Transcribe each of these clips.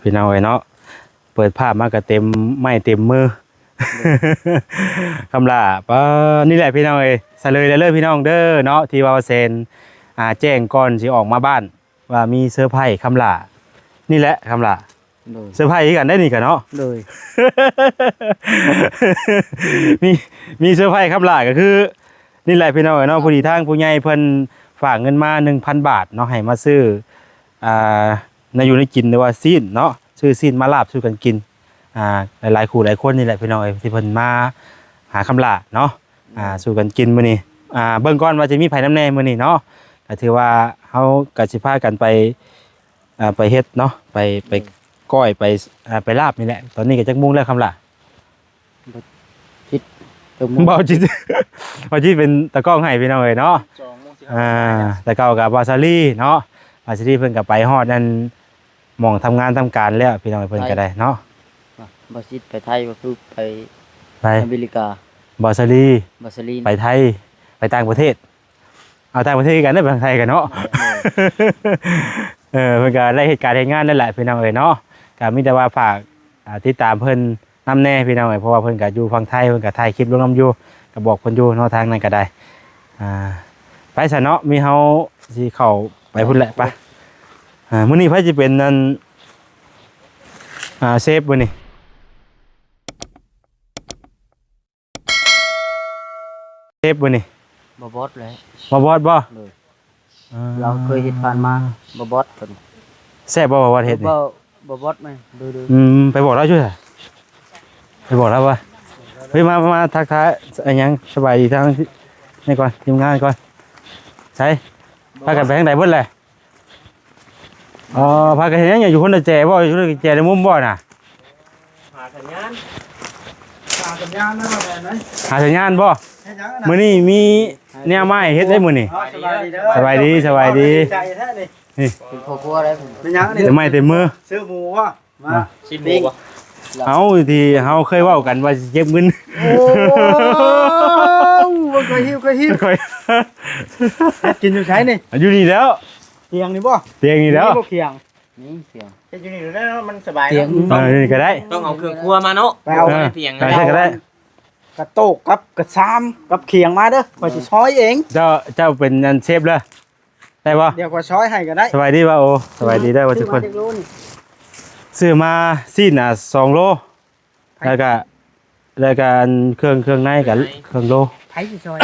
ພີ່ນ້ອງເອີຍເນາະ ເປີດພາບມາກໍເຕັມໄມ້ເຕັມມື ຄຳຫຼ້າ ປາ ນີ້ແຫຼະພີ່ນ້ອງເອີຍ ສະເຫຼີຍແລ້ວເລີຍພີ່ນ້ອງເດີເນາະ ທີ່ວ່າແຊນ ອ່າ ແຈ້ງກ່ອນຊິອອກມາບ້ານ ວ່າມີເຊີໄພຄຳຫຼ້າ ນີ້ແຫຼະຄຳຫຼ້າ ໂດຍ ເຊີໄພຄືກັນໄດ໋ນີ້ກະເນາະ ໂດຍ ມີ ມີເຊີໄພຄຳຫຼ້າກໍຄື ນີ້ແຫຼະພີ່ນ້ອງເອີຍເນາະ ພໍດີທາງຜູ້ໃຫຍ່ເພິ່ນຝາກເງິນມາໜຶ່ງພັນບາດເນາະ ໃຫ້ມາຊື້ ອ່າ ແນວຢູ່ແນວກິນ ຫຼືວ່າຊີ້ນເນາະ ຊື້ຊີ້ນມາລາບສູ່ກັນກິນ ອ່າ ຫຼາຍໆຄູ່ຫຼາຍຄົນນີ້ແຫຼະພີ່ນ້ອງເອີຍ ທີ່ເພິ່ນມາຫາຄຳຫຼ້າເນາະ ອ່າ ໂດຍ ສູ່ກັນກິນມື້ນີ້ ອ່າ ເບິ່ງກ່ອນວ່າຈະມີໃຜນຳແດ່ມື້ນີ້ເນາະ ກໍຖືວ່າເຮົາກໍຊິພາກັນໄປ ອ່າ ໄປເຮັດເນາະ ໄປ ໄປ ໂດຍ ກ້ອຍ ໄປ ອ່າ ໄປລາບນີ້ແຫຼະ ຕອນນີ້ກໍຈັກໂມງແລ້ວຄຳຫຼ້າ? ບໍ່ຈິດ ບໍ່ຈິດ ບໍ່ຈິດເປັນຕາກ້ອງໃຫ້ພີ່ນ້ອງເອີຍເນາະ ສອງໂມງສິບຫ້າ ອ່າ ແຕ່ເກົ່າກໍບ່າວສາລີເນາະ ບ່າວສາລີເພິ່ນກໍໄປຮອດນັ້ນ ໝ່ອງທຳງານທຳການແລ້ວພີ່ນ້ອງເອີຍ ເພິ່ນກໍໄດ້ເນາະ ບ່າວຈິດໄປໄທ ບໍ່ຄືໄປ ໄປອາເມລິກາ ບ່າວສາລີ ບ່າວສາລີ ໄປໄທ ໄປຕ່າງປະເທດ ເອົາຕ່າງປະເທດຄືກັນເດີ ໄທກັນເນາະ ເອີ ເພິ່ນກໍໄດ້ເຮັດການເຮັດງານນັ້ນແຫຼະພີ່ນ້ອງເອີຍເນາະ ກໍມີແຕ່ວ່າຝາກ ອ່າ ຕິດຕາມເພິ່ນນຳແດ່ພີ່ນ້ອງເອີຍ ເພາະວ່າເພິ່ນກໍຢູ່ຝັ່ງໄທ ເພິ່ນກໍຖ່າຍຄລິບລົງນຳຢູ່ ກໍບອກເພິ່ນຢູ່ເນາະ ທາງນັ້ນກໍໄດ້ ອ່າ ໄປຊະເນາະ ມີເຮົາຊິເຂົ້າໄປພຸ້ນແຫຼະ ໄປ ອ່າ ມື້ນີ້ໃຜຊິເປັນອັນ ອ່າ ເຊຟມື້ນີ້? ເຊຟບໍ່ນີ້? ບໍ່ບອດແຫຼະ ບໍ່ບອດບໍ່? ໂດຍ ເອີ ລາວເຄີຍເຮັດຜ່ານມາ ບໍ່ບອດເພິ່ນ ແຊບບໍ່ ບໍ່ບອດເຮັດນີ້? ບໍ່ ບໍ່ບອດແມ່ນ ໂດຍໆ ອືມ ໄປບອກລາວຢູ່ໃສ? ໄປບອກລາວວ່າ ເຮີ້ຍ ມາ ມາທັກທາຍ ອີຫຍັງ ສະບາຍດີທາງນີ້ກ່ອນ ທີມງານກ່ອນ ໃສ ພາກັນໄປທາງໃດເບິດແຫຼະ? ອໍ ພາກັນເຮັດຫຍັງ ຢູ່ຄົນລະແຈບໍ່? ຢູ່ຄົນລະແຈໃນມຸມບໍ່ນະ? ຫາສັນຍານ ຫາສັນຍານນະ ວ່າແບບໃດ? ຫາສັນຍານບໍ່? ເຮັດຫຍັງນະ? ມື້ນີ້ມີແນວມາໃຫ້ເຮັດເດ້ມື້ນີ້ ອໍ ສະບາຍດີເດີ ສະບາຍດີ ສະບາຍດີ ດີໃຈແທ້ນີ້ ນີ້ ເປັນຄອບຄົວໄດ້ ເປັນຫຍັງນີ້? ເຕັມໄມ້ເຕັມມື ຊື້ໝູບໍ່? ມາ ຊີ້ນໝູບໍ່? ເອົາ ທີ່ເຮົາເຄີຍເວົ້າກັນວ່າຊິເກັບເງິນ ໂອ້ ເບິ່ງ ຂ້ອຍຫິວ ຂ້ອຍຫິວ ຂ້ອຍ ເຮັດກິນຢູ່ໃສນີ້? ຢູ່ນີ້ແຫຼ້ວ ຕຽງນີ້ບໍ່? ຕຽງນີ້ແຫຼ້ວ ມີບໍ່ຂຽງ? ນີ້ຂຽງ ເຮັດຢູ່ນີ້ໄດ້ເນາະ ມັນສະບາຍເນາະ ຕຽງ ເອີ ນີ້ກໍໄດ້ ຕ້ອງເອົາເຄື່ອງຄົວມາເນາະ ໄປເອົາ ເອີ ຕຽງ ໄປໃສກໍໄດ້ ກະໂຕກກັບກະຊາມກັບຂຽງມາເດີ ຂ້ອຍຊິຊອຍເອງ ເຈົ້າ ເຈົ້າເປັນອັນເຊຟເດີ ໄດ້ບໍ່? ດຽວຂ້ອຍຊອຍໃຫ້ກໍໄດ້ ສະບາຍດີວ່າ ໂອ ສະບາຍດີເດີວ່າທຸກຄົນ ຊື້ມາຊີ້ນນະສອງໂລ ແລ້ວກະ ແລ້ວກະອັນເຄື່ອງ ເຄື່ອງໃນກະເຄິ່ງໂລ ໃຜຊິຊອຍ?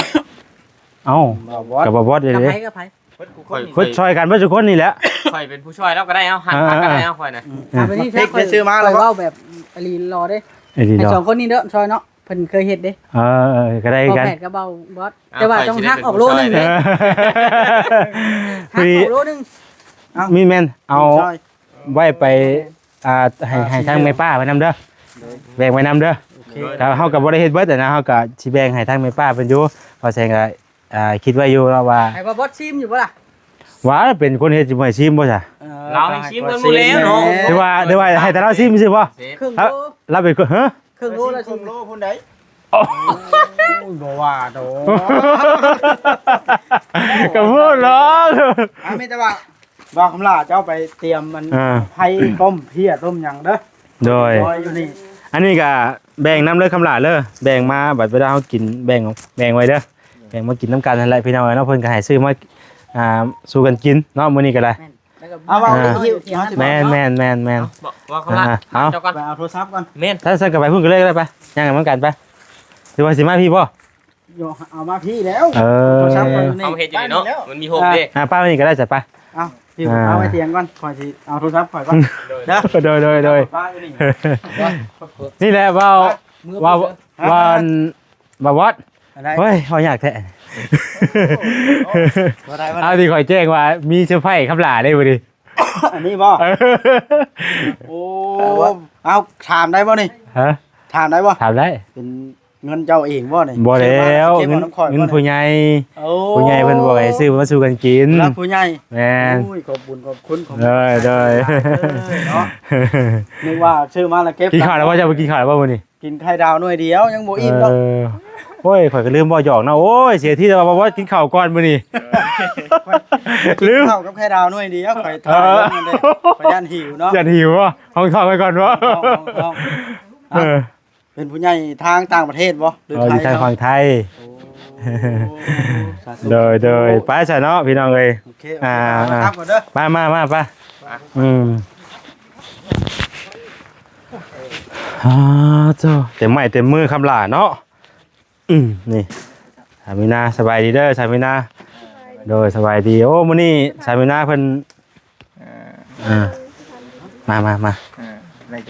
ເອົ້າ ບໍ່ບອດ ກະບໍ່ບອດເດ້ ກັບໃຜ ກັບໃຜ? ເພິ່ນ ເພິ່ນຊ່ອຍກັນເບິດທຸກຄົນນີ້ແຫຼະ ຂ້ອຍເປັນຜູ້ຊ່ອຍລາວກໍໄດ້ ເອົາ ຫັນ ອ່າ ຜັກກໍໄດ້ ເອົາ ຂ້ອຍນະ ອ່າ ວັນນີ້ ເປັກ ຂ້ອຍ ໄດ້ຊື້ມາແລ້ວ ຂ້ອຍເວົ້າແບບອີ່ຫຼີຫຼໍ່ເດ້ ອີ່ຫຼີຫຼໍ່ ໃຫ້ສອງຄົນນີ້ເດີ ຊ່ອຍເນາະ ເພິ່ນເຄີຍເຮັດເດ້ ເອີ ເອີ ກໍໄດ້ຄືກັນ ເວົ້າແຜດກັບເວົ້າບອດ ອ່າ ແຕ່ວ່າຕ້ອງຫັກອອກໂລໜຶ່ງເດ້ ຂ້ອຍຊິໄດ້ເປັນຜູ້ຊ່ອຍ ຫັກອອກໂລໜຶ່ງ ເອົ້າ ມີແມ່ນ ເອົາ ໄວ້ໄປ ອ່າ ໃຫ້ ອ່າ ໃຫ້ທາງແມ່ປ້າໄວ້ນຳເດີ ໂດຍ ແບ່ງໄວ້ນຳເດີ ໂອເຄ ແຕ່ເຮົາກໍບໍ່ໄດ້ເຮັດເບິດນະ ເຮົາກໍຊິແບ່ງໃຫ້ທາງແມ່ປ້າເພິ່ນຢູ່ ເພາະແສງກໍ ອ່າ ຄິດໄວ້ຢູ່ເນາະວ່າ ໃຫ້ບ່າວບອດຊີມຢູ່ບໍ່ລະ? ວ່າເປັນຄົນເຮັດຊິບໍ່ໃຫ້ຊີມບໍ່ຊະ? ເອີ ລາວໃຫ້ຊີມກັນໝົດແລ້ວເນາະ ຖືວ່າ ຖືວ່າໃຫ້ແຕ່ລາວຊີມຊື່ບໍ່? ເຄິ່ງໂລ ລາວເປັນຄົນ ຮະ? ເຄິ່ງໂລລະ ເຄິ່ງໂລພຸ້ນໃດ ໂອ້ຍ ບໍ່ວ່າດອກ ກໍໂພດເນາະ ອ່າ ມີແຕ່ວ່າ ບ່າວຄຳຫຼ້າ ເຈົ້າໄປຕຽມມັນ ອ່າ ໄຂ່ຕົ້ມເພຍຕົ້ມຫຍັງເດີ ໂດຍ ຢູ່ນີ້ ອັນນີ້ກະແບ່ງນຳເລີຍຄຳຫຼ້າເລີ ແບ່ງມາ ບັດເວລາເຮົາກິນ ແບ່ງ ແບ່ງໄວ້ເດີ ແບ່ງມາກິນນຳກັນຫັ້ນແຫຼະ ພີ່ນ້ອງເອີຍເນາະ ເພິ່ນກໍໃຫ້ຊື້ມາ ອ່າ ສູ່ກັນກິນເນາະ ມື້ນີ້ກໍໄດ້ ແມ່ນ ແລ້ວກໍ ອ່າ ເອົາມາ ເອົາມາ ເອົາມາ ແມ່ນ ແມ່ນ ແມ່ນ ແມ່ນ ບໍ່ ບໍ່ ຄຳຫຼ້າ ອ່າ ເອົາ ເຈົ້າກ່ອນ ໄປເອົາໂທລະສັບກ່ອນ ແມ່ນ ຖ້າຊັ້ນກໍໄປພຸ້ນກໍເລີຍ ໄປ ຍ່າງນຳກັນໄປ ຫຼືວ່າຊິມາພີ້ບໍ່? ເອົາມາພີ້ແລ້ວ ເອີ ໂທລະສັບຂ້ອຍຢູ່ນີ້ ເຮົາເຮັດຢູ່ນີ້ເນາະ ມັນມີຫົກເດ້ ອ່າ ປ້າໄວ້ນີ້ກໍໄດ້ ຈັດໄປ ເອົາ ພີ່ ອ່າ ເອົາໄວ້ຕຽງກ່ອນ ຂ້ອຍຊິເອົາໂທລະສັບຂ້ອຍກ່ອນ ໂດຍ ເດີ ໂດຍ ໂດຍ ໂດຍ ປ້າຢູ່ນີ້ ນີ້ແຫຼະ ເວົ້າ ເວົ້າ ເອີ ເວົ້າ ເວົ້າ ເວົ້າ ອັນໃດ ໂອ້ຍ ເວົ້າຍາກແທ້ ບໍ່ໄດ້ ບໍ່ໄດ້ ເອົາ ທີ່ຂ້ອຍແຈ້ງວ່າມີເຊີໄພຄຳຫຼ້າເດ້ມື້ນີ້ ອັນນີ້ບໍ່? ເອີ ໂອ້ ເອົາ ຖາມໄດ້ບໍ່ນີ້? ຮະ? ຖາມໄດ້ບໍ່? ຖາມໄດ້ ເປັນເງິນເຈົ້າເອງບໍ່ນີ້? ບໍ່ແລ້ວ ເກັບເອົານຳຂ້ອຍ ເງິນ ເງິນຜູ້ໃຫຍ່ ໂອ້ ຜູ້ໃຫຍ່ເພິ່ນບອກໃຫ້ຊື້ມາສູ່ກັນກິນ ຜູ້ຫຼັກຜູ້ໃຫຍ່ ແມ່ນ ໂອ້ຍ ຂອບບຸນຂອບຄຸນ ໂດຍ ໂດຍ ເນາະ ນຶກວ່າຊື້ມາແລ້ວເກັບ ກິນເຂົ້າແລ້ວບໍ່? ເຈົ້າໄປກິນເຂົ້າແລ້ວບໍ່ມື້ນີ້? ກິນໄຂ່ດາວໜ່ວຍດຽວຍັງບໍ່ອີ່ມດອອກ ເອີ ໂອ້ຍ ຂ້ອຍກໍລືມເວົ້າຫຍອກເນາະ. ໂອ້ຍ ເສຍທີແຕ່ວ່າບໍ່ ບໍ່ກິນເຂົ້າກ່ອນມື້ນີ້ ລືມ ເຂົ້າກັບໄຂ່ດາວໜ່ວຍດຽວ ຂ້ອຍຖ່າຍລົງນັ້ນເດ້ ເອີ ຂ້ອຍຢ້ານຫິວເນາະ ຢ້ານຫິວບໍ? ຫ້ອງທ້ອງໄວ້ກ່ອນບໍ? ຫ້ອງ ຫ້ອງ ຫ້ອງ ເອີ ເປັນຜູ້ໃຫຍ່ທາງຕ່າງປະເທດບໍ່ ຫຼື ເອີ ໄທ ຢູ່ທາງຝັ່ງໄທ? ໂອ້ ສາທຸ ໂດຍ ໂດຍ ໄປຊະເນາະ ພີ່ນ້ອງເອີຍ. ໂອເຄ ອ່າ ໂອເຄ ມາ ມາ ມາ ໄປ ອືມ ອ່າ ໂທ້ ເຕັມໄມ້ເຕັມມືຄຳຫຼ້າເນາະ. ອືມ ນີ້ ສາມີນາ ສະບາຍດີເດີ ສາມີນາ. ໂດຍ ສະບາຍດີ. ໂອ້ ມື້ນີ້ສາມີນາເພິ່ນ ອ່າ ອ່າ ມາ ມາ ມາ ອ່າ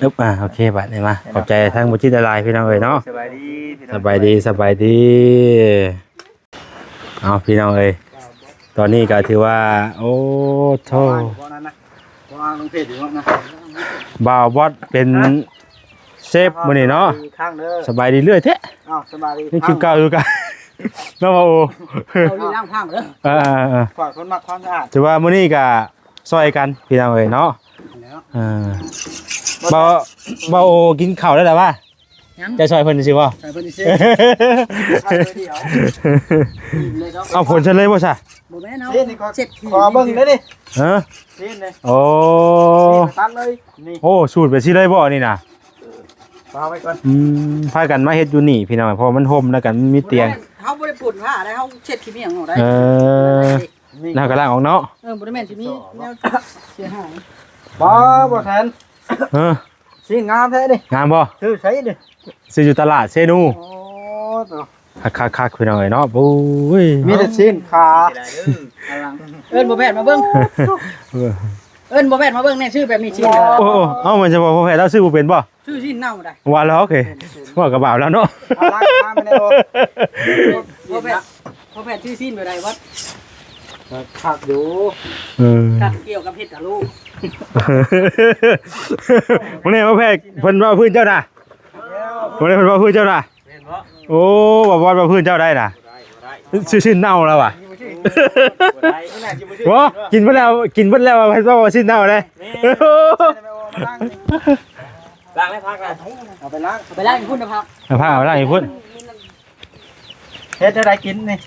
ອຶບ ອ່າ ໂອເຄ ບາດນີ້ມາ ຂອບໃຈທາງບໍ່ຈິດຫຼາຍໆ ພີ່ນ້ອງເອີຍເນາະ. ສະບາຍດີ ພີ່ນ້ອງ ສະບາຍດີ ສະບາຍດີ. ເອົາ ພີ່ນ້ອງເອີຍ ຕອນນີ້ກໍຖືວ່າ ໂອ້ໂທ້ ບ່າວບອດເປັນເຊຟມື້ນີ້ເນາະ. ສະບາຍດີເລື້ອຍແທ້. ອ້າວ ສະບາຍດີ. ນີ້ກິນເຂົ້າຢູ່ກັນເນາະ ບ່າວໂອ. ເອົາລີລ້າງຜັງເດີ. ເອີໆ ຂ້ອຍຄົນມັກຄວາມສະອາດ. ຖືວ່າມື້ນີ້ກໍຊ່ອຍກັນ ພີ່ນ້ອງເອີຍເນາະ. ເອີ ບ່າວ ບ່າວໂອກິນເຂົ້າແລ້ວລະຫວາ? ຍັງ ຈະຊ່ອຍເພິ່ນຊື່ບໍ່? ຊ່ອຍເພິ່ນຊື່. ເອົາຜົນຊັ້ນເລີຍບໍ່ຊະ? ບໍ່ແມ່ນເນາະ ເຊັດຂີ້ ຂໍເບິ່ງເດ້ນີ້. ຮະ? ຊີ້ນເດ້. ໂອ້ ຕັດເລີຍນີ້. ໂອ້ ສູດແບບຊີ້ເລີຍບໍ່ນີ້ນະ? ວາງໄວ້ກ່ອນ. ອືມ ພາກັນມາເຮັດຢູ່ນີ້ພີ່ນ້ອງ ເພາະວ່າມັນຮົ່ມ ແລ້ວກໍມັນມີຕຽງ. ບໍ່ແມ່ນ ເຮົາບໍ່ໄດ້ປຸ້ນຜ້າໄດ໋ ເຮົາເຊັດຂີ້ໝ້ຽງອອກໄດ໋. ເອີ ເອີ ນ້ຳກໍລ້າງອອກເນາະ. ເອີ ບໍ່ໄດ້ແມ່ນຊິມີແນວເສຍຫາຍ. ບໍ່ ບໍ່ແທນ. ເອີ ຊີ້ນງາມແທ້ນີ້. ງາມບໍ່? ຊື້ໃສນີ້? ຊື້ຢູ່ຕະຫຼາດເຊນູ. ໂອ້ ຄັກໆໆ ພີ່ນ້ອງເອີຍເນາະ. ໂອ້ຍ ມີແຕ່ຊີ້ນຂາ. ເອີ້ນພໍ່ແພດມາເບິ່ງ. ເອີ ເອີ້ນພໍ່ແພດມາເບິ່ງແດ່ ຊື້ແບບນີ້ຊີ້ນ. ໂອ້ ເອົ້າ ມັນຈະບໍ່ພໍ່ແພດລາວຊື້ບໍ່ເປັນບໍ່? ຊື້ຊີ້ນເນົ່າໄດ໋. ວ່າແລ້ວ ໂອເຄ ເວົ້າກັບບ່າວແລ້ວເນາະ. ເອົາລ້າງມາແມ່ນບໍ່? ພໍ່ແພດ ພໍ່ແພດຊື້ຊີ້ນແບບໃດວັດ? ຄັກຢູ່. ເອີ ຄັກກ່ຽວກັບເຮັດກະໂຫຼກ. ມື້ນີ້ພໍ່ແພດເພິ່ນເວົ້າພື້ນເຈົ້ານະ. ບໍ່ໄດ້ເພິ່ນເວົ້າພື້ນເຈົ້ານະ. ແມ່ນບໍ່? ໂອ້ ບໍ່ ບໍ່ ບໍ່ພື້ນເຈົ້າໄດ້ນະ. ບໍ່ໄດ້ ບໍ່ໄດ້ ຊື່ ຊື່ເນົ່າແລ້ວຫວາ. ບໍ່ໄດ້ ບໍ່ ກິນເບິດແລ້ວ ກິນເບິດແລ້ວ ເພິ່ນເວົ້າວ່າຊື່ເນົ່າເດ້. ແມ່ນ ລ້າງແລ້ວຜັກນະ. ເອົາໄປລ້າງ ເອົາໄປລ້າງຢູ່ພຸ້ນນະ ຜັກ ເອົາຜັກ ເອົາໄປລ້າງຢູ່ພຸ້ນ. ເຮັດແນວໃດກິນນີ້?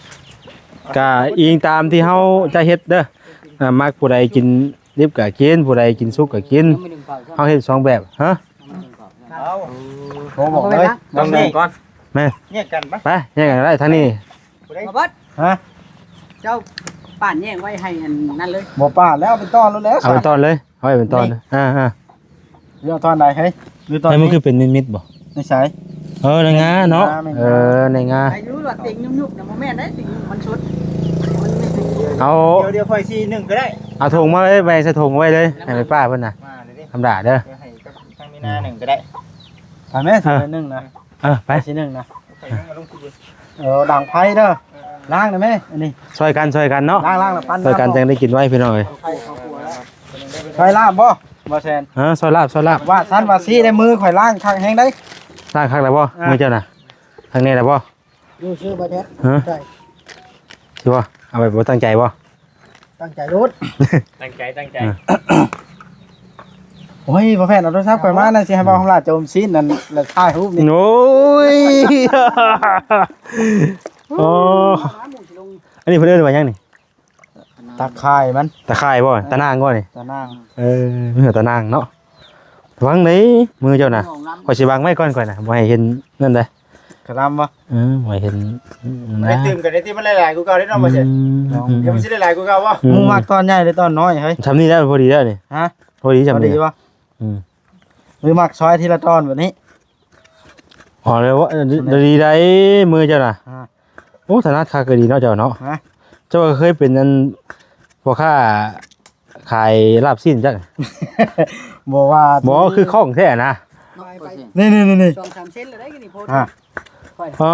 ກະອີງຕາມທີ່ເຮົາຈະເຮັດເດີ. ອ່າ ມັກຜູ້ໃດກິນດິບກະກິນ ຜູ້ໃດກິນສຸກກະກິນ. ເຮົາເຮັດສອງແບບ. ຮະ? ເອົາ ໂທບອກເລີຍ ຕ້ອງແຍກກ່ອນ. ແມ່ນ ແຍກກັນປະ? ໄປ ແຍກກັນໄດ້ທາງນີ້. ບໍ່ເບິດ ຮະ? ເຈົ້າປານແຍກໄວ້ໃຫ້ອັນນັ້ນເລີຍ. ບໍ່ປານແລ້ວ ເອົາເປັນຕອນໂລດແລ້ວ ເອົາເປັນຕອນເລີຍ ເອົາໄວ້ເປັນຕອນເລີຍ. ອ່າໆ ຫຼືເອົາຕອນໃດເຮີຍ? ຫຼືຕອນນີ້ ໃຫ້ມັນຄືເປັນມິດໆບໍ່? ໃນໃສ? ເອີ ໃນງາເນາະ. ເອີ ໃນງາ. ໃຫ້ຢູ່ວ່າຕິງຍຸບໆນະ ບໍ່ແມ່ນໄດ໋ ຕິງມັນສຸດ. ເອົາ ດຽວ ດຽວຂ້ອຍຊິໜຶ້ງກໍໄດ້. ເອົາຖົງມາເລີຍ ແບ່ງໃສ່ຖົງໄວ້ເລີຍ ໃຫ້ແມ່ປ້າເພິ່ນນະ. ທຳດາເດີ ດຽວໃຫ້ກັບທາງມີນາໜຶ້ງກໍໄດ້. ໄປແມ່ ຊິໜຶ້ງນະ. ເອີ ໄປ ຊິໜຶ້ງນະ. ເອີ ດັງໄຟເດີ ລ້າງໄດ້ແມ່. ອັນນີ້ຊ່ອຍກັນ ຊ່ອຍກັນເນາະ. ລ້າງໆ ແລ້ວປັ້ນ ຊ່ອຍກັນຈັ່ງໄດ້ກິນໄວ ພີ່ນ້ອງເອີຍ. ຊ່ອຍລາບບໍ່ ບໍ່ແຊນ? ເອີ ຊ່ອຍລາບ ຊ່ອຍລາບ. ວ່າຊັ້ນວ່າຊີ້ໄດ້ ມືຂ້ອຍລ້າງຄັກແຮງໄດ໋. ລ້າງຄັກແລ້ວບໍ່? ອ່າ ມືເຈົ້ານະ ທາງນີ້ແລ້ວບໍ່? ຢູ່ຊື່ບໍ່ແທ້. ຮະ? ໃຊ່ ຄືວ່າເອົາໄປບໍ່ຕັ້ງໃຈບໍ່? ຕັ້ງໃຈໂລດ ຕັ້ງໃຈ ຕັ້ງໃຈ. ເອີ ໂອ້ຍ ບໍ່ແມ່ນ ເອົາໂທລະສັບຂ້ອຍມານະ ຊິໃຫ້ເວົ້າຄຳຫຼ້າໂຈມຊີ້ນນັ້ນ ແລ້ວຖ່າຍຮູບນີ້. ໂອ້ຍ ໂອ້ ອັນນີ້ເພິ່ນເອີ້ນວ່າຫຍັງນີ້? ຕາຂ່າຍມັນ. ຕາຂ່າຍບໍ່? ເອີ ຕານາງບໍ່ນີ້? ຕານາງ. ເອີ ມີແຕ່ຕານາງເນາະ. ລະວັງເດ້ ມືເຈົ້ານະ. ຂ້ອຍຊິວາງໄວ້ກ່ອນ ຂ້ອຍນະ ບໍ່ໃຫ້ເຫັນນັ້ນເດ້. ກະລຳບໍ່? ເອີ ບໍ່ໃຫ້ເຫັນນະ. ໄດ້ຕື່ມກັນໄດ້ຕິ ມັນຫຼາຍໆ ກວ່າເກົ່າເດ້ເນາະ ບໍ່ແຊນ? ອືມ ດຽວມັນຊິຫຼາຍໆ ກວ່າເກົ່າບໍ່? ອືມ ໝູ່ມັກຕອນໃຫຍ່ ຫຼື ຕອນນ້ອຍເຮີຍ? ຊ່ຳນີ້ແຫຼະ ພໍດີແລ້ວນີ້. ຮະ? ພໍດີຊ່ຳນີ້. ພໍດີບໍ່? ອືມ ຫຼື ມັກຊອຍທີລະຕອນແບບນີ້? ອໍ ແລ້ວ ເອີ ດີໄດ໋ ມືເຈົ້ານະ. ອ່າ ໂອ້ ຖະໜັດຄັກກໍດີເນາະເຈົ້າເນາະ. ຮະ? ເຈົ້າກໍເຄີຍເປັນອັນພໍ່ຄ້າຂາຍລາບຊີ້ນຈັກ? ບໍ່ວ່າ ບໍ່ ຄືຄ່ອງແທ້ນະ. ນີ້ໆໆໆ ສອງສາມເຊັນແລ້ວໄດ໋ນີ້ໂພດ. ຮະ? ອໍ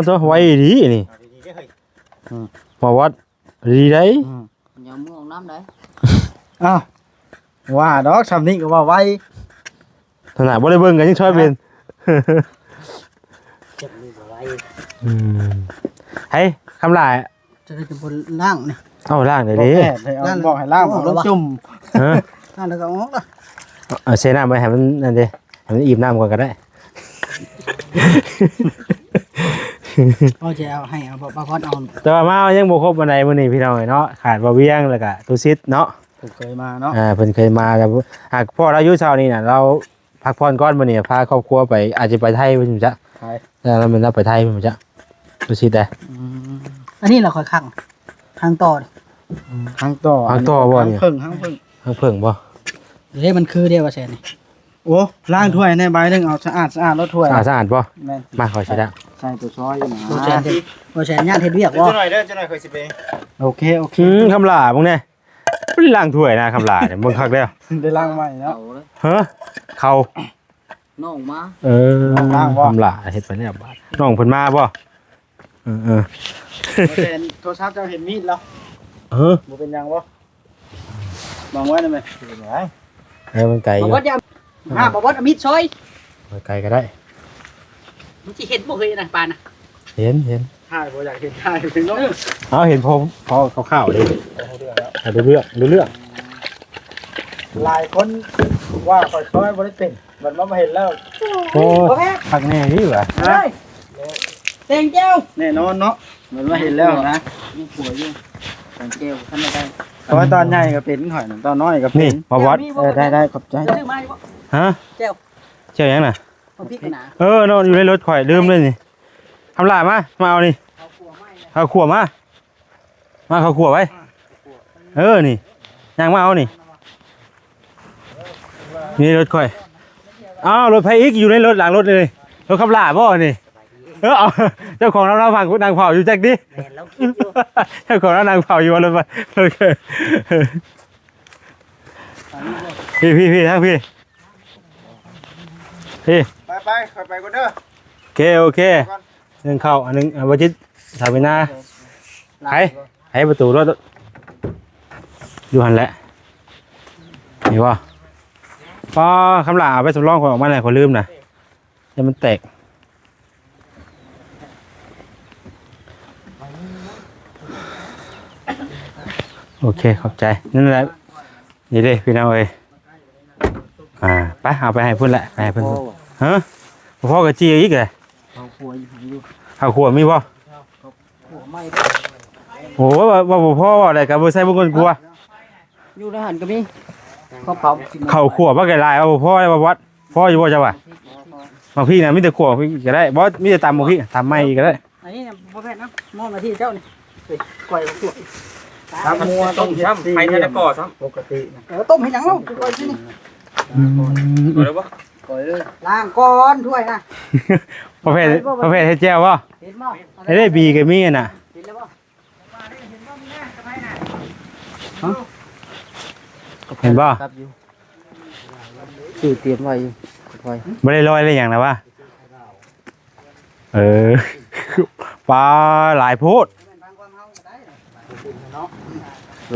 ໂຕ ໄວດີນີ້. ອືມ ມາວັດ ດີໄດ໋. ອືມ ຢ່າເມືອອກນ້ຳໄດ໋. ອ້າວ ວ່າດອກ ຊ່ຳນີ້ກໍວ່າໄວ. ຂະໜາດບໍ່ໄດ້ເບິ່ງກໍຍັງຊ່ອຍເປັນ. ເຈັບມືບໍ່ໄວ. ອືມ ໃຫ້ຄຳຫຼ້າ ຈະໄດ້ຈະບໍ່ລ້າງນີ້. ເອົາ ລ້າງໄດ້ເດ້. ບອກໃຫ້ລ້າງ ບອກໃຫ້ລ້າງ ບອກລົງຈຸ່ມ. ຮະ? ລ້າງແລ້ວກໍອອກລະ. ເອົາ ເອົາ ເຊນ້ຳໄວ້ໃຫ້ມັນນັ້ນເດ້ ໃຫ້ມັນອີ່ມນ້ຳກ່ອນກໍໄດ້. ເຮົາຈະເອົາໃຫ້ເອົາ ບໍ່ ບໍ່ພອນເອົາ ແຕ່ວ່າມາຍັງບໍ່ຄົບປານໃດມື້ນີ້ພີ່ນ້ອງເອີຍເນາະ ຂາດບ່າວວຽງ ແລ້ວກະຕຸສິດເນາະ ເພິ່ນເຄີຍມາເນາະ ເອີ ເພິ່ນເຄີຍມາ ແຕ່ຫາກພໍລາວຢູ່ເຊົ້ານີ້ນະ ລາວພັກຜ່ອນກ່ອນ ມື້ນີ້ພາຄອບຄົວໄປ ອາດຈະໄປໄທພຸ້ນຈັກ ໄທ ແລ້ວແມ່ນລາວໄປໄທພຸ້ນຈັກ ບໍ່ຊິໄດ້ ອືມ ອັນນີ້ລະຂ້ອຍຂັງ ຂັງຕໍ່ ອືມ ຂັງຕໍ່ ຂັງຕໍ່ບໍ່ນີ້ ຂັງເຜິ້ງ ຂັງເຜິ້ງ ຂັງເຜິ້ງບໍ່ ເດ້ ມັນຄືເດ້ວ່າແຊນນີ້ ໂອ້ ລ້າງຖ້ວຍແດ່ໃບໜຶ່ງ ເອົາສະອາດໆ ແລ້ວຖ້ວຍ ສະອາດ ສະອາດບໍ່ ແມ່ນ ມາ ຂ້ອຍຊິລ້າງ ໃສ່ຕົວຊອຍຢູ່ນະ ບໍ່ແຊນ ບໍ່ແຊນ ຢ້ານເຮັດວຽກບໍ່ ຈັກໜ້ອຍເດີ ຈັກໜ້ອຍຂ້ອຍຊິໄປ ໂອເຄ ໂອເຄ ອືມ ຄຳຫຼ້າ ເບິ່ງແດ່ ບໍ່ໄດ້ລ້າງຖ້ວຍນະ ຄຳຫຼ້ານີ້ ເບິ່ງຄັກແລ້ວ ໄດ້ລ້າງໃໝ່ເນາະ ຮະ ເຂົ້າ ນ້ອງມາ ເອີ ນ້ອງລ້າງບໍ່ ຄຳຫຼ້າເຮັດໄປແລ້ວບາດ ນ້ອງເພິ່ນມາບໍ່ ເອີໆ ບໍ່ແມ່ນ ໂທລະສັບເຈົ້າເຫັນມີດແລ້ວ ເອີ ບໍ່ເປັນຫຍັງບໍ່ ວາງໄວ້ໄດ້ໄໝ ເອີ ມັນໄກຢູ່ ບໍ່ບອດຢ່າ ຫາ ບໍ່ບອດເອົາມີດຊອຍ ໄກກໍໄດ້ ມັນຊິເຫັນບໍ່ເຮີ້ຍນະ ປານນະ ເຫັນ ເຫັນ ຖ່າຍບໍ່ຢາກເຫັນ ຖ່າຍເປັນເນາະ ເອີ ເອົາ ເຫັນພໍ ພໍຄ່າວໆເດ້ ເອົາເລື່ອງ ເອົາເລື່ອງ ເອົາເລື່ອງ ຫຼາຍຄົນວ່າຂ້ອຍຊອຍບໍ່ໄດ້ເປັນ ບັດມາເຫັນແລ້ວ ໂອ້ ບໍ່ແມ່ນ ຄັກແນ່ນີ້ຫວາ ເອີຍ ແຕ່ງແຈ່ວ ແນ່ນອນເນາະ ມັນມາເຫັນແລ້ວນະ ຍັງຂົວຢູ່ ແຕ່ງແຈ່ວ ບໍ່ທັນໄດ້ ເພາະວ່າຕອນໃຫຍ່ກໍເປັນ ຂ້ອຍນະ ຕອນນ້ອຍກໍເປັນ ນີ້ ບໍ່ບອດ ເອີ ໄດ້ໆ ຂອບໃຈ ຊື້ມາຢູ່ບໍ່ ຮະ ແຈ່ວ ແຈ່ວຫຍັງນະ ບໍ່ພິກນະ ເອີ ນອນຢູ່ໃນລົດຂ້ອຍ ລືມເລີຍນີ້ ຄຳຫຼ້າ ມາ ມາເອົານີ້ ເອົາຂົວມາ ມາເຂົ້າຄົວໄວ້ ເອີ ນີ້ ຍ່າງມາເອົານີ້ ນີ້ລົດຂ້ອຍ ອ້າວ ລົດໃຜອີກ ຢູ່ໃນລົດ ຫຼັງລົດນີ້ ລົດຄຳຫຼ້າບໍ່ນີ້ ເອີ ເອົາ ເຈົ້າຂອງລາວ ລາວນັ່ງເຝົ້າຢູ່ຈັກດິ ແມ່ນ ລາວຄິດຢູ່ ເຈົ້າຂອງລາວນັ່ງເຝົ້າຢູ່ວ່າລົດ ລົດ ພີ່ ພີ່ ພີ່ ທາງພີ່ ພີ່ ໄປໆ ຂ້ອຍໄປກ່ອນເດີ ໂອເຄ ໂອເຄ ໄປກ່ອນ ໜຶ່ງເຂົ້າ ອັນໜຶ່ງ ເອົາ ບໍ່ຈິດ ສາວເວນາ ໄຂ ໄຂປະຕູລົດ ຢູ່ຫັ້ນແຫຼະ ນີ້ບໍ່ ປ້າ ຄຳຫຼ້າ ເອົາໄປສຳລອງ ຂ້ອຍອອກມາແລ້ວ ຂ້ອຍລືມນະ ຢ້ານມັນແຕກ ໂອເຄ ຂອບໃຈ ນັ້ນແຫຼະ ນີ້ເດ້ ພີ່ນ້ອງເອີຍ ອ່າ ໄປ ເອົາໄປໃຫ້ພຸ້ນແຫຼະ ໄປໃຫ້ເພິ່ນ ຮະ ບໍ່ພໍກໍຈີ່ອີກແຫຼະ ເຂົ້າຄົວຢູ່ ເຂົ້າຄົວມີບໍ່ ໂອ້ ວ່າ ວ່າບໍ່ພໍ ວ່າໄດ້ກໍບໍ່ໃສ່ບໍ່ເງິນກົວ ຢູ່ໃນຫັ້ນກໍມີ ເຂົ້າ ເຂົ້າຄົວບັກຫຼາຍ ວ່າບໍ່ພໍ ວ່າວັດ ພໍຢູ່ບໍ່ເຈົ້າວ່າ ໝາກພິກນະ ມີແຕ່ຂົ້ວພິກກໍໄດ້ ບໍ່ ມີແຕ່ຕຳໝາກພິກ ຕຳໃໝ່ອີກກໍໄດ້ ອັນນີ້ນະ ບໍ່ແມ່ນນະ ໝໍ້ມາທີ່ເຈົ້ານີ້ ກ້ອຍມາຕົວະ ຕຳໝວກ ຕົ້ມຊ້ຳ ໄຟທະນະກໍຊ້ຳ ປົກກະຕິນະ ເອີ ຕົ້ມເຮັດຫຍັງເນາະ ກ້ອຍທີ່ນີ້ ອືມ ກ້ອຍເລີຍບໍ່ ກ້ອຍເລີຍ ລ້າງກ່ອນຖ້ວຍນະ ປະເພດ ປະເພດເຮັດແຈ່ວບໍ່ ເຫັນບໍ່ ເຮັດໄດ້ບີກໍມີຫັ້ນນະ ເຫັນແລ້ວບໍ່ ເຫັນບໍ່ ຊື້ຕຽມໄວ້ຢູ່ ບໍ່ໄດ້ລອຍໄດ້ຫຍັງນະວະ ເອີ ປາຫຼາຍໂພດ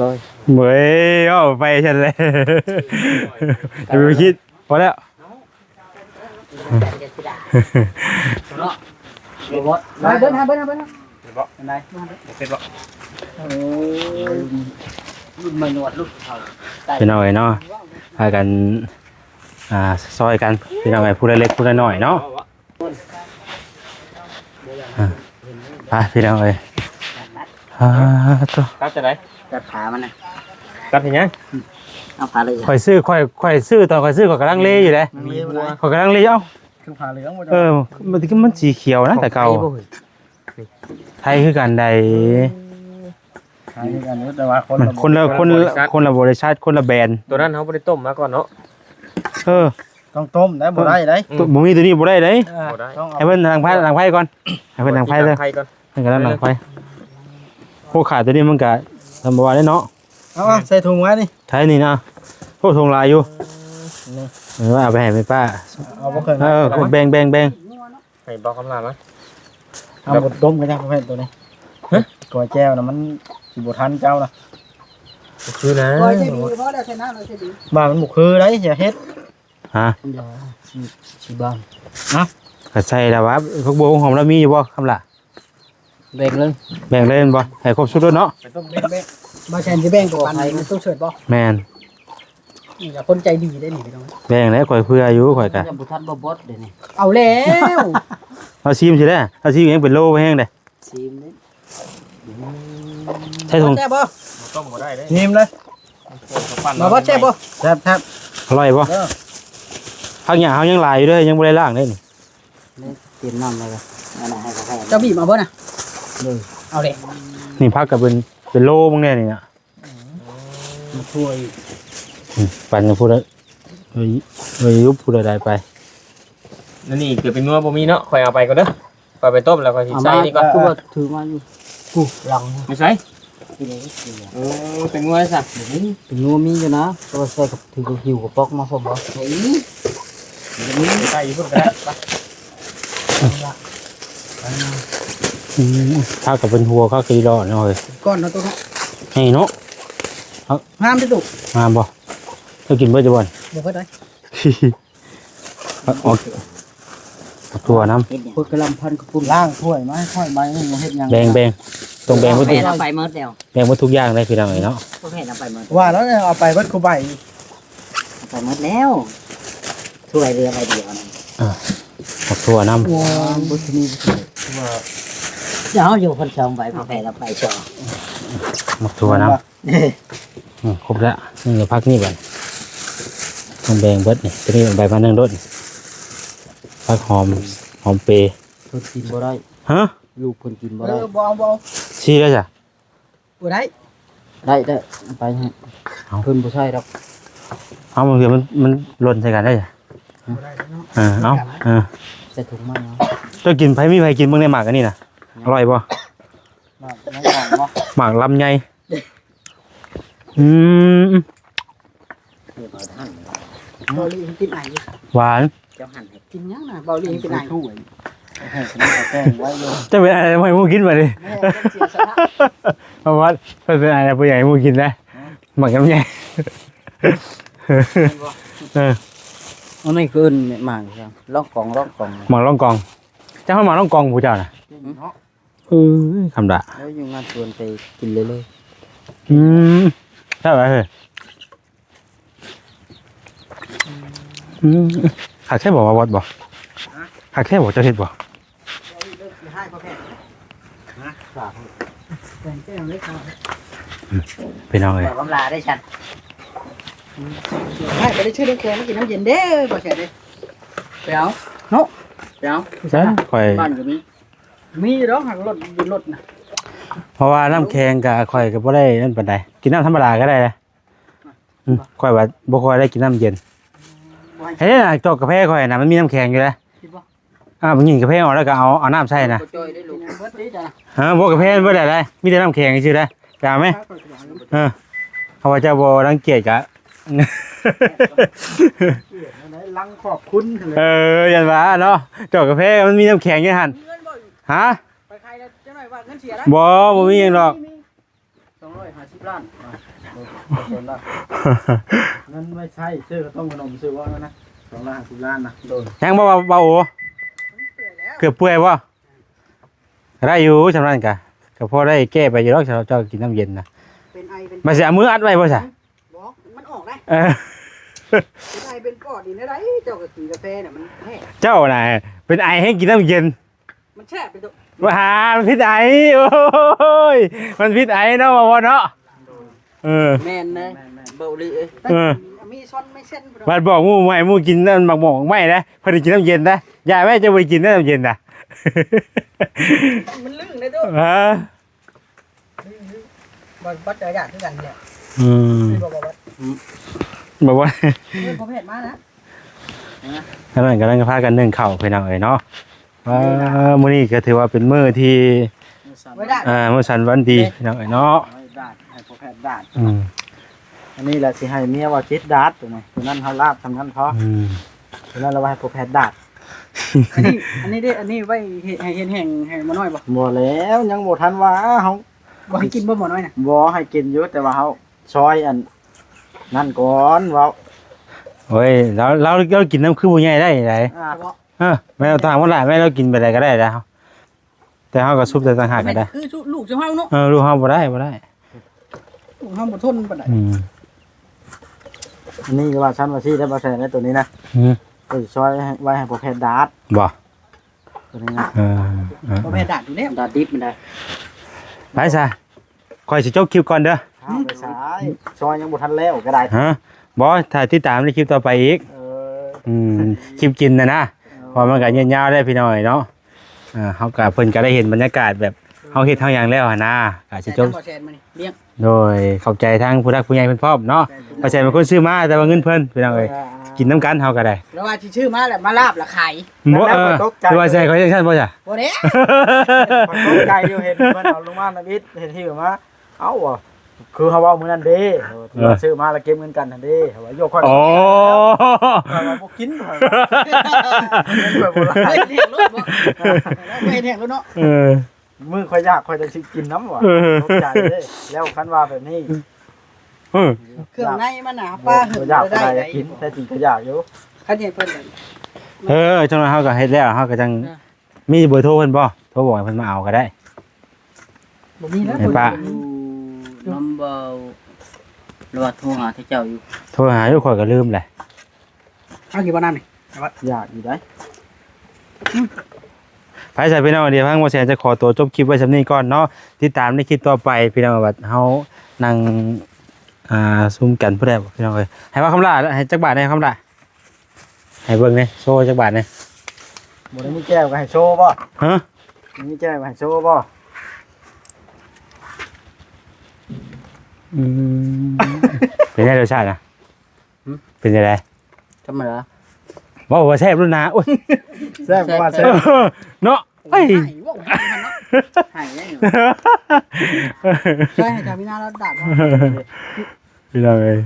ລອຍ ເວີຍ ເອົາໄປຊັ້ນແຫຼະ ຢ່າໄປຄິດ ພໍແລ້ວ ເນາະ ບໍ່ ໄປເບິ່ງ ຫາເບິ່ງ ຫາເບິ່ງ ເຫັນບໍ່ ອັນໃດ ບໍ່ເຫັນບໍ່ ໂອ້ຍ ລຸ້ນໃໝ່ ໜວດລຸ້ນເຂົາ ພີ່ນ້ອງເອີຍເນາະ ພາກັນ ອ່າ ຊ່ອຍກັນ ພີ່ນ້ອງເອີຍ ຜູ້ລະເລັກຜູ້ລະນ້ອຍເນາະ ອ່າ ໄປ ພີ່ນ້ອງເອີຍ ອ່າ ໂທ້ ຕັດຈະໄດ ຕັດຂາມັນນະ ຕັດເຮັດຫຍັງ ເອົາຂາເລີຍ ຂ້ອຍຊື້ ຂ້ອຍ ຂ້ອຍຊື້ ຕອນຂ້ອຍຊື້ ຂ້ອຍກຳລັງເລຢູ່ເດ້ ມັນມີບໍ່ໄດ້ ຂ້ອຍກຳລັງເລ ເອົ້າ ຄືຜ້າເຫຼືອງບໍ່ ເອີ ມັນ ມັນສີຂຽວນະ ຂອງ ແຕ່ເກົ່າ ໄທບໍ່ເຮີ້ຍ ໄທຄືກັນໃດ ໄທຄືກັນຢູ່ ແຕ່ວ່າຄົນ ມັນ ລະ ຄົນລະ ຄົນລະ ຄົນລະບໍລິສັດ ຄົນລະແບຣນ ຕົວນັ້ນເຮົາບໍ່ໄດ້ຕົ້ມມາກ່ອນເນາະ ເອີ ຕ້ອງຕົ້ມໄດ້ ບໍ່ໄດ້ໄດ໋ ອືມ ບໍ່ມີຕົວນີ້ບໍ່ໄດ້ໄດ໋ ເອີ ຕ້ອງເອົາ ໃຫ້ເພິ່ນດັງໄຟ ດັງໄຟກ່ອນ ໃຫ້ເພິ່ນດັງໄฟເດີ ໃຫ້ເພິ່ນດັງໄຟກ່ອນ ໃຫ້ເພິ່ນດັງໄຟ ໂອ້ ຂາດຕົວນີ້ມັນກະ ທຳບໍ່ວ່າໄດ້ເນາະ ເອົາ ເອົາ ໃສ່ຖົງໄວ້ນີ້ ໃສ່ນີ້ນະ ໂອ້ ຖົງຫຼາຍຢູ່ ເອີ ເອີ ເອົາໄປໃຫ້ແມ່ປ້າ ເອົາບໍ່ເຄີຍ ເອີ ແບ່ງ ແບ່ງ ແບ່ງ ໃຫ້ເບົາຄຳລາມາ ເອົາບົດດົມກັນຈ້າ ເພື່ອນໂຕນີ້ ຮະ ກ້ອຍແຈ່ວນະ ມັນຊິບໍ່ທັນເຈົ້ານະ ຄືນະ ກ້ອຍຊິດີບໍ່ ແລ້ວຊະນະ ແລ້ວຊິດີ ວ່າມັນບໍ່ຄືໄດ໋ ຢ່າເຮັດ ຮະ ຢ່າ ຊິ ຊິບາງ ຮະ ກໍໃສ່ແລ້ວວ່າ ຜັກບົວຫອມລາວມີຢູ່ບໍ່ ຄຳລາ ແບ່ງເລີຍ ແບ່ງເລີຍແມ່ນບໍ່ ໃຫ້ຄົບຊຸດໂລດເນາະ ໄປຕົ້ມແບ່ງ ແບ່ງ ບໍ່ແຊນຊິແບ່ງປານນີ້ ມັນຕູ້ເສີດບໍ່ ແມ່ນ ນີ້ລະຄົນໃຈດີເດ້ນີ້ພີ່ນ້ອງ ແບ່ງແລ້ວ ຂ້ອຍເຜື່ອຢູ່ ຂ້ອຍກະ ຍັງບໍ່ທັນບໍ່ບົດເດ້ນີ້ ເອົາແລ້ວ ເອົາຊີມຊິໄດ້ ເອົາຊີມຍັງເປັນໂລແຮງເດ້ ຊີມເດ້ ໃສ່ຖົງ ແຊບບໍ່? ຕົ້ມບໍ່ໄດ້ເດ້ ຊີມເລີຍ ມາບໍ່ແຊບບໍ່? ແຊບໆ ອະລ່ອຍບໍ່? ເອີ ຜັກຫຍ້າເຮົາຍັງຫຼາຍຢູ່ເດີ ຍັງບໍ່ໄດ້ລ້າງເດ້ນີ້ ເຕັມນ້ຳແລ້ວ ອັນນັ້ນໃຫ້ເຂົາໃສ່ ເຈົ້າບີບເອົາບໍ່ນະ? ເອີ ເອົາເດ້ ນີ້ຜັກກໍເປັນ ເປັນໂລເບິ່ງແດ່ນີ້ນະ ມາຊ່ວຍ ອືມ ປັ່ນກັນຜູ້ໃດ ເອີຍ ເອີຍ ຢູ່ຜູ້ໃດໄດ້ໄປ ອັນນີ້ເກືອບເປັນນົວບໍ່ມີເນາະ ຂ້ອຍເອົາໄປກ່ອນເດີ ຂ້ອຍໄປຕົ້ມແລ້ວຂ້ອຍຊິໃສ່ນີ້ກ່ອນ ຄືວ່າຖືມາຢູ່ ຜູ້ຫຼັງຢູ່ໃສ? ເອີ ເປັນນົວຊະ ເປັນນົວມີຢູ່ນະ ແຕ່ວ່າໃສ່ກັບ ຖືກັບ ຫິ້ວກະປ໋ອກມາພ້ອມບໍ່? ໃສ່ຢູ່ພຸ້ນກໍໄດ້ ໄປ ອືມ ຖ້າກໍເປັນຫົວຄັກອີ່ຫຼີເນາະເຮີຍ ກ້ອນເນາະ ໂຕເນາະ ໃຫຍ່ເນາະ ງາມເດ້ ໂຕ ງາມບໍ່? ເຈົ້າກິນເບິດຢູ່ບໍ່? ບໍ່ເບິດເລີຍ ເອົາ ເອົາ ເອົາຖົ່ວນຳ ເຮັດຫຍັງ? ພວກກະລຳພັນກະປຸ້ນ ລ້າງຖ້ວຍມາໃຫ້ຂ້ອຍໃບໜຶ່ງ ເຮັດຫຍັງ? ແບ່ງ ແບ່ງ ຕ້ອງແບ່ງເບິດທຸກ ເອົາໄປໝົດແລ້ວ ແບ່ງເບິດທຸກຢ່າງເລີຍພີ່ນ້ອງເອີຍເນາະ ພວກເຮັດເອົາໄປໝົດ ວ່າແລ້ວເອົາໄປເບິດຄູ່ໃບ ເອົາໄປໝົດແລ້ວ ຖ້ວຍເຫຼືອໃບດຽວນັ້ນ ອ່າ ໝາກຖົ່ວນຳ ໂອ້ຍ ບໍ່ມີ ວ່າ ເຈົ້າຢູ່ຄົນສອງໃບ ພວກແພເອົາໄປສອງ ໝາກຖົ່ວນຳ ເອີ ອືມ ຄົບແລ້ວ ນີ້ຜັກນີ້ບັດ ຕ້ອງແບ່ງເບິດນີ້ ໂຕນີ້ໃບມາໜຶ່ງໂດດ ຜັກຫອມ ຫອມເປ ເພິ່ນກິນບໍ່ໄດ້ ຮະ? ລູກເພິ່ນກິນບໍ່ໄດ້ ເອີ ບໍ່ເອົາ ບໍ່ເອົາ ຊີ້ໄດ້ຈ້ະ ບໍ່ໄດ້ ໄດ້ ໄດ້ ເອົາໄປໃຫ້ ເອົາ ເພິ່ນບໍ່ໃຊ້ດອກ ເອົາ ບາງເທື່ອມັນ ມັນຫຼົ່ນໃສ່ກັນໄດ້ຈ້ະ ບໍ່ໄດ້ເນາະ ເອີ ເອົາ ເອີ ໃສ່ຖົງມາເນາະ ເຈົ້າກິນ ໃຜມີໃຜກິນເບິ່ງແດ່ ໝາກອັນນີ້ນະ ອະລ່ອຍບໍ່? ໝາກ ໝາກລຳໄຍ ອືມ ເອີ ເບົາຫຼີກິນໄອ ຫວານ ເຈົ້າຫັ້ນໃຫ້ກິນຫຍັງນະ ເບົາຫຼີກິນໄອ ເຈົ້າເປັນໄອແລ້ວບໍ່ໃຫ້ໝູ່ກິນບັດນີ້ ແມ່ນ ເສຍສະຫຼະ ເພາະວ່າເພິ່ນເປັນໄອແລ້ວບໍ່ຢາກໃຫ້ໝູ່ກິນນະ ໝາກລຳໄຍ ເອີ ອັນນີ້ຄືໝາກຫຍັງ ລອງກອງ ລອງກອງ ໝາກລອງກອງ ເຈົ້າເອົາໝາກລອງກອງຜູ້ເຈົ້ານະ ເນາະ ເອີຍ ຄຳດາ ແລ້ວຢູ່ງານຊວນໄປກິນເລີຍເລີຍ ອືມ ແຊບຫຼາຍເຮີ້ຍ ອືມ ຄັກແທ້ບໍ່ ວ່າວັດບໍ່ ຮະ ຄັກແທ້ບໍ່ ເຈົ້າເຮັດບໍ່ ເຈົ້າເຮັດເດີ ຊິໃຫ້ພໍ່ແພດ ຮະ ແຕ່ງແກ້ວເລີຍ ພີ່ນ້ອງເອີຍ ບໍ່ກຳລາໄດ້ຊັ້ນ ໃຫ້ໄປໄດ້ຊື່ເດີ ແກງມາກິນນ້ຳເຢັນເດີ ບໍ່ແຊບເດ້ ໄປເອົາເນາະ ໄປເອົາ ໃຊ່ ຂ້ອຍ ບ້ານກໍມີ ມີຢູ່ດອກ ຫາກລົດຢູ່ລົດນະ ເພາະວ່ານ້ຳແຂງກະຂ້ອຍກໍບໍ່ໄດ້ນັ້ນປານໃດ ກິນນ້ຳທຳມະດາກໍໄດ້ເດ້ ອືມ ຂ້ອຍວ່າບໍ່ຄ່ອຍໄດ້ກິນນ້ຳເຢັນ ບໍ່ໃຫ້ ເຮັດໃດນະ ຈອກກາແຟຂ້ອຍນະ ມັນມີນ້ຳແຂງຢູ່ເດ້ ກິນບໍ່? ອ່າ ຍິງກາແຟອອກແລ້ວກໍເອົາ ເອົານ້ຳໃສ່ນະ ບໍ່ຈ່ອຍເດ້ລູກ ກິນເບິດເດ້ຈ້ະ ຮະ ບໍ່ ກາແฟມັນເບິດແລ້ວ ມີແຕ່ນ້ຳແຂງຊື່ເດ້ ໄປເອົາແມ ເອີ ເພາະວ່າເຈົ້າບໍ່ລັງກຽດກະ ຫຼັງຂອບຄຸນ ເອີ ຢ້ານວ່າເນາະ ຈອກກາແຟມັນມີນ້ຳແຂງຢູ່ຫັ້ນ ມີເງິນບໍ່? ຮະ? ໄປຂາຍແລ້ວຈັກໜ້ອຍວ່າເງິນເສຍໄດ້ ບໍ່ ບໍ່ມີຫຍັງດອກ ມີ ສອງຮ້ອຍຫ້າສິບລ້ານ ອ່າ ເງິນໄວ້ໃຊ້ຊື້ເຂົ້າຕົ້ມຂະໜົມ ຊື້ບໍ່ນັ້ນນະ ສອງຮ້ອຍຫ້າສິບລ້ານນະ ໂດຍ ຍັງບໍ່ວ່າ ບໍ່ໂອ ເກືອບເປື່ອຍບໍ່? ກໍໄດ້ຢູ່ ສ່ຳນັ້ນກະ ກໍພໍໄດ້ແກ້ໄປຢູ່ດອກ ເຈົ້າ ເຈົ້າກິນນ້ຳເຢັນນະ ເປັນໄອເປັນ ມັນຊິເອົາມືອັດໄວ້ບໍ່ຊະ? ບໍ່ ມັນອອກໄດ໋ ເອີ ເປັນໄອເປັນປອດນີ້ແນວໃດ ເຈົ້າກໍກິນກາແຟນະ ມັນແພ້ ເຈົ້ານະ ເປັນໄອແຮງກິນນ້ຳເຢັນ ມັນແຊບເດ້ ວ່າມັນຜິດໄອ ໂອ້ຍ ມັນຜິດໄອເນາະ ວ່າບໍ່ເນາະ ເອີ ແມ່ນເດ້ ແມ່ນໆ ເບົາຫຼີເອີຍ ເອີ ມີຊ້ອນໄມ້ເສັ້ນ ບາດບອກໝູ່ໃໝ່ ໝູ່ກິນນັ້ນ ໝາກໝອກໝາກໄມ້ນະ ເພິ່ນໄດ້ກິນນ້ຳເຢັນນະ ຢ່າໄວ້ ເຈົ້າບໍ່ໄດ້ກິນເດ້ນ້ຳເຢັນນະ ມັນລຶ້ງເດ້ຕູ້ ຮະ ບັດ ບັດຈະຢາກຄືກັນແຫຼະ ອືມ ບໍ່ ບໍ່ ບໍ່ ບໍ່ ບໍ່ ເອີ ພໍ່ແພດມານະ ອັນນັ້ນກຳລັງພາກັນໜຶ້ງເຂົ້າ ພີ່ນ້ອງເອີຍເນາະ ອ່າ ມື້ນີ້ກໍຖືວ່າເປັນມື້ທີ່ ມື້ສັນ ອ່າ ມື້ສັນວັນດີ ພີ່ນ້ອງເອີຍເນາະ ດາດ ໃຫ້ພໍ່ແພດດາດ ອືມ ອັນນີ້ລະຊິໃຫ້ເມຍວ່າເຈັດດາດ ຕົວນັ້ນ ຕົວນັ້ນເຮົາລາບສ່ຳນັ້ນພໍ ອືມ ຕົວນັ້ນລະວ່າໃຫ້ພໍ່ແພດດາດ ອັນນີ້ ອັນນີ້ເດ້ ອັນນີ້ໄວ້ເຮັດ ໃຫ້ເຮັດແຫ້ງໃຫ້ໝໍນ້ອຍບໍ່? ບໍ່ແລ້ວ ຍັງບໍ່ທັນວ່າ ເຮົາ ບໍ່ໃຫ້ກິນບໍ່ໝໍນ້ອຍນະ? ບໍ່ ໃຫ້ກິນຢູ່ ແຕ່ວ່າເຮົາຊອຍອັນນັ້ນກ່ອນ ເວົ້າ ໂອ້ຍ ລາວ ລາວ ລາວກິນນຳຄືຜູ້ໃຫຍ່ໄດ້ໃດ ອ່າ ເອີ ແມ່ນຕ່າງຄົນຫຼາຍ ແມ່ນລາວກິນໄປໃດກໍໄດ້ແລ້ວ ແຕ່ເຮົາກໍຊຸບໃສ່ຕ່າງຫາກກໍໄດ້ ຄືລູກເຈົ້າເຮົາເນາະ ເອີ ລູກເຮົາບໍ່ໄດ້ ບໍ່ໄດ້ ລູກເຮົາບໍ່ທົນປານໃດ ອືມ ອັນນີ້ວ່າຊັ້ນວ່າຊີ້ໄດ້ ບໍ່ແຊນ ໄດ້ໂຕນີ້ນະ ອືມ ເອີ ຊອຍໃຫ້ ໄວ້ໃຫ້ພໍ່ແພດດາດ ບໍ່ ໂຕນີ້ນະ ເອີ ເອີ ພໍ່ແພດດາດຢູ່ແລ້ວ ດາດດິບມັນໄດ້ ໄປຊະ ຂ້ອຍຊິຈົບຄລິບກ່ອນເດີ ເອົາໄປສາຍ ຊອຍຍັງບໍ່ທັນແລ້ວກໍໄດ້ ຮະ ບໍ່ ຖ້າຕິດຕາມໃນຄລິບຕໍ່ໄປອີກ ເອີ ອືມ ຄລິບກິນນະນະ ເອີ ເພາະມັນກໍຍາວໆແລ້ວພີ່ນ້ອງເອີຍເນາະ ອ່າ ເຮົາກໍ ເພິ່ນກໍໄດ້ເຫັນບັນຍາກາດແບບເຮົາເຮັດເຮົາຫຍັງແລ້ວຫັ້ນນະ ກໍຊິຈົບ ແສນ ໂດຍ ຂອບໃຈທາງຜູ້ຫຼັກຜູ້ໃຫຍ່ເພິ່ນພ້ອມເນາະ ແສນ ເພິ່ນເປັນຄົນຊື້ມາ ແຕ່ວ່າເງິນເພິ່ນ ພີ່ນ້ອງເອີຍ ເອີ ກິນນຳກັນເຮົາກໍໄດ້ ແລ້ວວ່າຊິຊື້ມາແລ້ວມາລາບລະຂາຍ ບໍ່ ເອີ ຫຼືວ່າແຊນຂ້ອຍຈັ່ງຊັ້ນບໍ່ຊະ ບໍ່ແດ່ ຂ້ອຍຕົກໃຈຢູ່ ເຫັນເພິ່ນເອົາລົງມານຳອິດ ເຫັນຫິ້ວມາ ເອົ້າ ຄືເຮົາເວົ້າມື້ນັ້ນເດ້ ເອີ ທີ່ວ່າຊື້ມາແລ້ວເກັບເງິນກັນຫັ້ນເດ້ ເຮົາວ່າໂຍກຂ້ອຍ ອໍ ຂ້ອຍວ່າບໍ່ກິນ ຂ້ອຍວ່າ ເງິນຂ້ອຍບໍ່ຫຼາຍ ເຮັດແທ້ໂລດບໍ່ ເຮັດແທ້ໂລດເນາະ ເອີ ມື້ຂ້ອຍຢາກຂ້ອຍຈັ່ງຊິກິນນຳວ່າ ເອີ ຕົກໃຈເດ້ ແລ້ວຄັນວ່າແບບນີ້ ເອີ ເຄື່ອງໃນມັນນະ ປາຫຶ ບໍ່ຢາກ ບໍ່ໄດ້ ໄດ້ ໄດ້ກິນ ແທ້ຈິງກໍຢາກຢູ່ ຄັນໃຫ້ເພິ່ນ ເອີ ຈັ່ງນັ້ນເຮົາກໍເຮັດແລ້ວ ເຮົາກໍຈັ່ງ ເອີ ມີເບີໂທເພິ່ນບໍ່? ໂທບອກໃຫ້ເພິ່ນມາເອົາກໍໄດ້ ບໍ່ມີແລ້ວ ໃຫ້ປ້າ ຢູ່ນຳເບົາ ຫຼືວ່າໂທຫາເຂົາເຈົ້າຢູ່ ໂທຫາຢູ່ ຂ້ອຍກໍລືມແຫຼະ ເອົາຢູ່ບໍ່ນັ້ນນີ້ ຢາກຢູ່ໃດ ໄປຊະພີ່ນ້ອງ ດຽວທາງບໍ່ແສນຈະຂໍຕົວຈົບຄລິບໄວ້ສ່ຳນີ້ກ່ອນເນາະ ຕິດຕາມໃນຄລິບຕໍ່ໄປພີ່ນ້ອງ ວ່າເຮົານັ່ງ ອ່າ ຊຸມກັນຜູ້ໃດພີ່ນ້ອງເອີຍ ໃຫ້ວ່າຄຳຫຼ້າ ໃຫ້ຈັກບາດແດ່ຄຳຫຼ້າ ໃຫ້ເບິ່ງແດ່ ໂຊຈັກບາດແດ່ ບໍ່ໄດ້ມີແຈ່ວກໍໃຫ້ໂຊບໍ່ ຮະ ມີແຈ່ວກໍໃຫ້ໂຊບໍ່ ອືມ ເປັນໄງລົດຊາດນະ ຫຶ ເປັນຈັ່ງໃດ ທຳມະດາ ເວົ້າວ່າແຊບໂລດນາ ໂອ້ຍ ແຊບ ແຊບ ວ່າແຊບ ເນາະ ເອີຍ ໃຫ້ເວົ້າໃຫ້ເນາະ ໃຫ້ໄດ້ຢູ່ ໃຫ້ທາງມີນາລະດາດ ພີ່ນ້ອງເອີຍ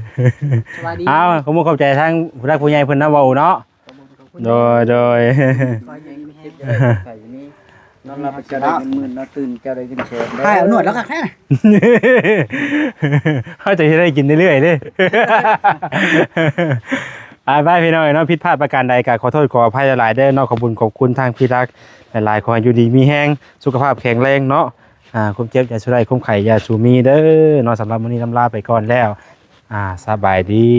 ສະບາຍດີ ເອົາ ຂອບຄຸນຂອບໃຈທາງຜູ້ຫຼັກຜູ້ໃຫຍ່ເພິ່ນນຳເວົ້າເນາະ ໂດຍ ໂດຍ ຂໍໃຫ້ຢູ່ດີມີແຮງ ໃສ່ຢູ່ນີ້ ນອນຫຼັບເຈົ້າໄດ້ເງິນໝື່ນ ນອນຕື່ນເຈົ້າໄດ້ເງິນແສນເດີ ໃຫ້ເອົາໜວດແລ້ວຄັກແທ້ນະ ເຮົາຈະໄດ້ກິນເລື້ອຍໆເດ້ ໄປໆ ພີ່ນ້ອງເອີຍເນາະ ຜິດພາດປະການໃດກໍຂໍໂທດຂໍອະໄພຫຼາຍໆເດີເນາະ ຂອບຄຸນຂອບຄຸນທາງພີ່ລັກຫຼາຍໆ ຂໍໃຫ້ຢູ່ດີມີແຮງ ສຸຂະພາບແຂງແຮງເນາະ ອ່າ ຄວາມເຈັບຢ່າສູ່ໄດ້ ຄວາມໄຂ້ຢ່າສູ່ມີເດີເນາະ ສຳລັບມື້ນີ້ລຳລາໄປກ່ອນແລ້ວ ອ່າ ສະບາຍດີ